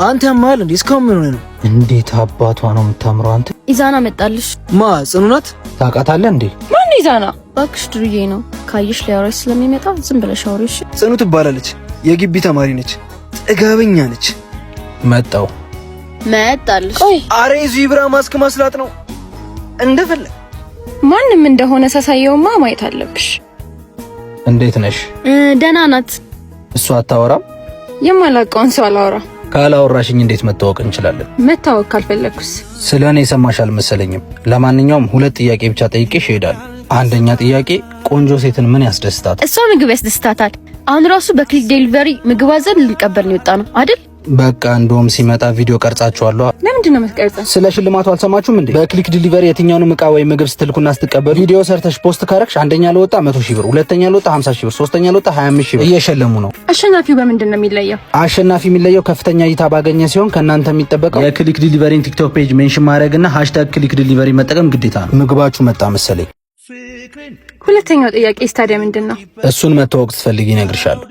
አንተ ያማል እንዴ? እስካሁን ምን ሆነ ነው? እንዴት አባቷ ነው የምታምረው! አንተ። ኢዛና መጣልሽ። ማ፣ ጽኑ ናት? ታውቃታለህ እንዴ? ማን ኢዛና? እባክሽ ዱርዬ ነው። ካየሽ ሊያወራሽ ስለሚመጣ ዝም ብለሽ አውሪው እሺ። ጽኑ ትባላለች። የግቢ ተማሪ ነች። ጥጋበኛ ነች። መጣው። መጣልሽ። ቆይ። አረ ዚብራ ማስክ ማስላጥ ነው እንደፈለግ። ማንም እንደሆነ ሳሳየውማ ማየት አለብሽ። እንዴት ነሽ? ደህና ናት። እሷ አታወራም? የማላውቀውን ሰው አላወራ። ካላወራሽኝ እንዴት መታወቅ እንችላለን? መታወቅ ካልፈለግኩስ? ስለ እኔ የሰማሽ አልመሰለኝም። ለማንኛውም ሁለት ጥያቄ ብቻ ጠይቄሽ እሄዳለሁ። አንደኛ ጥያቄ፣ ቆንጆ ሴትን ምን ያስደስታታል? እሷ ምግብ ያስደስታታል። አሁን ራሱ በ Click Delivery ምግብ አዘን ልንቀበል ነው የወጣ ነው አይደል? በቃ እንደውም ሲመጣ ቪዲዮ ቀርጻችኋለሁ። ለምንድን ነው የምትቀርጸው? ስለ ሽልማቱ አልሰማችሁም እንዴ? በ Click Delivery የትኛውንም እቃ ወይም ምግብ ስትልኩና ስትቀበሉ ቪዲዮ ሰርተሽ post ካረግሽ አንደኛ ለወጣ 100 ሺህ ብር፣ ሁለተኛ ለወጣ 50 ሺህ ብር፣ ሶስተኛ ለወጣ 25 ሺህ ብር እየሸለሙ ነው። አሸናፊው በምንድን ነው የሚለየው? አሸናፊ የሚለየው ከፍተኛ እይታ ባገኘ ሲሆን ከእናንተ የሚጠበቀው የ Click Delivery ን TikTok page mention ማድረግና #ClickDelivery መጠቀም ግዴታ ነው። ምግባችሁ መጣ መሰለኝ። ሁለተኛው ጥያቄ ታዲያ ምንድን ነው? እሱን መተዋወቅ ስትፈልጊ እነግርሻለሁ።